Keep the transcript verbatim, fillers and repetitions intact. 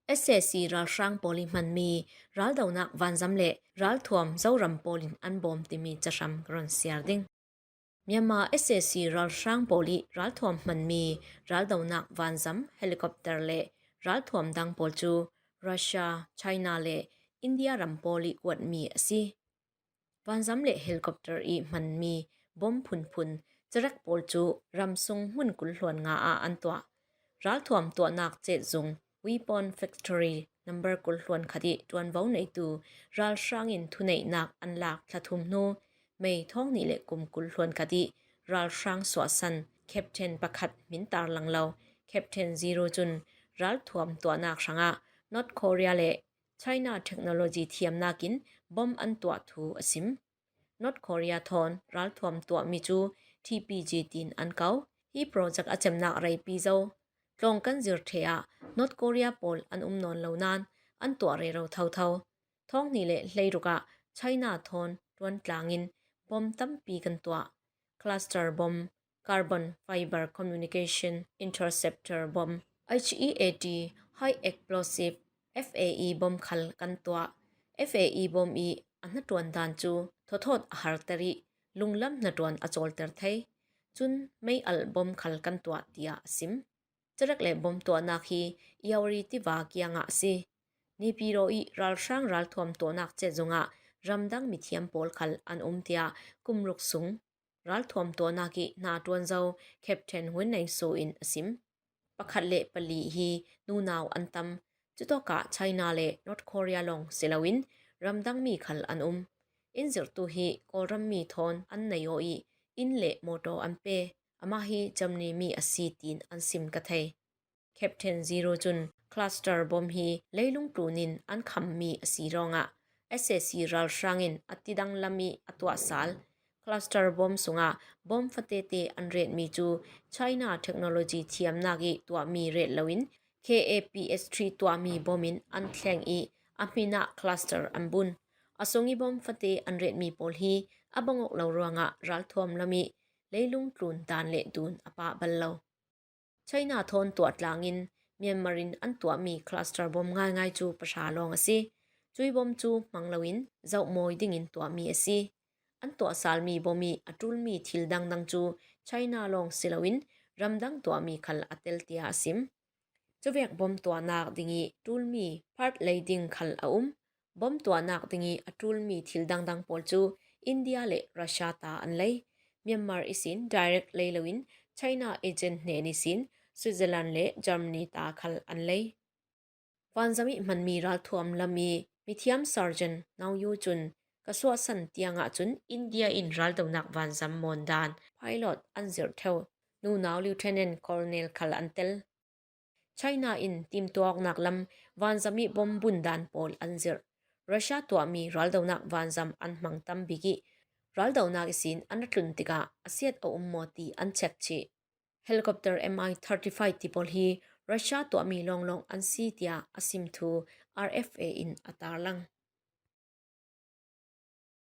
SAC ralhrang pawl ih hmanmi raldonak vanzam le ralthuam Zoram pawl in an bawm timi cahram ka run siar ding. Myanmar SAC ralhrang pawl ih ralthuam hmanmi raldonak vanzam helicopter le ralthuam dang pawl cu Russia, China le India ram pawl ih kuatmi a si. Vanzam le helicopter ih hmanmi bom phunphun cerek pawl cu ram sung hmun kul hluan nga ah an tuah. Ralthuam tuahnak cetzung Weapon Factory number kul hluan khat ih ṭuanvo neitu ralhrang in thuneihnak an lak thla thum hnu, May thawng hnih le kum kul hluan khat ih ralhrang suahsan captain pakhat hmin tarlang lo, Captain Zero cun ralthuam tuahnak hrangah North Korea le China technology thiamnak in bom an tuah thu a sim. North Korea thawn ralthuam tuahmi cu TPG tiin an ko. Hi project a cemnak reipi zo tlawng kan zir ṭheh ah North Korea pawl an um nawn lo nain an tuah rero thotho. Thawng hnih le hleiruk ah China thawn ṭuan tlangin bom tampi kan tuah. Cluster bomb, carbon fiber communication interceptor bomb, HEAT, high explosive, FAE bom khal kan tuah. FAE bom ih a hnaṭuan dan cu thawthawt a harter ih lunglam hnaṭuan a cawlter thei. Cun mei alh bom khal kan tuah, tiah a sim. Cerek le bom tuahnak hi Yauri tiva kiangah a si. Naypyidaw ih ralhrang ralthuam tuahnak cetzung ah ramdang mithiam pawl khal an um, tiah kum ruk sung ralthuam tuahnak ih hna ṭuan zo Captain Win Neng So in a sim. Pakhat le pali hi nunau an tam. Cutawkah China le North Korea lawng si loin ramdangmi khal an um. In zirhtu hi Kawlrammi thawn an nei aw ih inn le mawṭaw an pe. Amah hi Germany mi a si tiin an sim ka thei. Captain Zero cun cluster bomb hi leilung tlun in an khammi a si ruangah SAC ralhrang in a tidang lam ih a tuah sal. Cluster bomb sungah bomb fatete an retmi cu China technology thiamnak ih tuahmi ret loin KAPS three tuahmi bomb in an thleng ih a hmin ah cluster an bun. A sung ih bomb fate an retmi pawl hi a bang awk lo ruangah ralthuam lam ih leilung tlun dan le dun a pah bal lo. China thawn tuah tlangin Myanmar in an tuahmi cluster bomb ngaingai cu pahra lawng a si. Cui bomb cu hmang loin zohmawi dingin tuahmi a si. An tuah salmi bomb ih a ṭulmi thil dangdang cu China lawng si loin ramdang tuahmi khal a tel, tiah a sim. Cuvek bomb tuahnak dingih ṭulmi part lei ding khal a um. Bomb tuahnak dingih a ṭulmi thil dangdang pawl cu India le Russia ta an lei. Myanmar ihsin direct lei loin China agent hnen ihsin Switzerland le Germany ta khal an lei. Vanzam ih hmanmi ralthuam lam ih mithiam Sergeant Nau Yu cun ka suahsan tiangah cun India in raldonak vanzam mawn dan pilot an zirh ṭheu. Nunau Lieutenant Colonel khal an tel. China in timtuahawknak lam vanzam ih bomb bun dan pawl an zirh. Russia tuahmi raldonak vanzam an hmang tam bik ih raldonak ihsin an ra tlun tikah a siat a um maw ti an check chih. Helicopter MI thirty-five ti pawl hi Russia tuahmi lawnglawng an si, tiah a sim thu RFA in a tarlang.